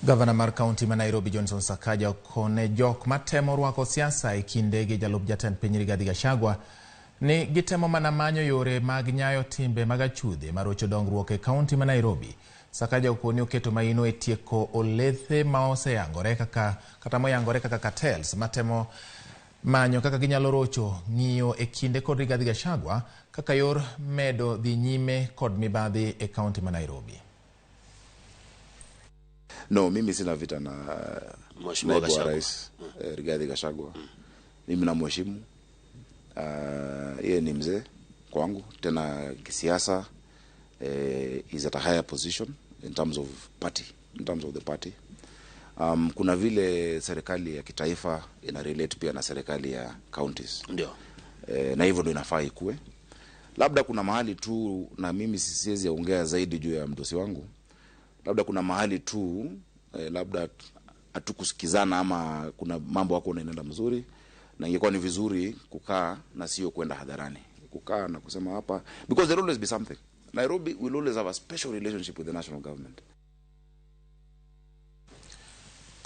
Gavana mar kaunti ma Nairobi Johnson Sakaja okone jok matemo rwako siasa e kinde gi jalup jatend piny Rigathi Gachagua ni gitemo mana manyo yore mag nyayo timbe mag achudhe marocho dongruok e kaunti ma Nairobi. Sakaja okoni oketo maino e tieko olethe ma oseyangore kaka kata moyangore kaka cartels matemo manyo kaka ginyalo rocho ng'iyo e kinde kod Rigathi Gachagua kaka yor medo dhi nyime kod mibadhi e kaunti ma Nairobi. No, mimi sina vita na Mheshimiwa naibu wa Gachagua. Rais Rigathi Gachagua. Mimi namheshimu. Yeye ni mzee kwangu, tena kisiasa is at a higher position in terms of party, in terms of the party. Kuna vile serikali ya kitaifa ina relate pia na serikali ya counties. Ndio. Na hivyo ndio inafaa ikue. Labda kuna mahali tu, na mimi siwezi ongea zaidi juu ya mdosi wangu, labda kuna mahali tu labda hatukusikizana ama kuna mambo yako unaenda mzuri, na ingekuwa ni vizuri kukaa na sio kwenda hadharani, kukaa na kusema hapa, because there will always be something. Nairobi will always have a special relationship with the national government.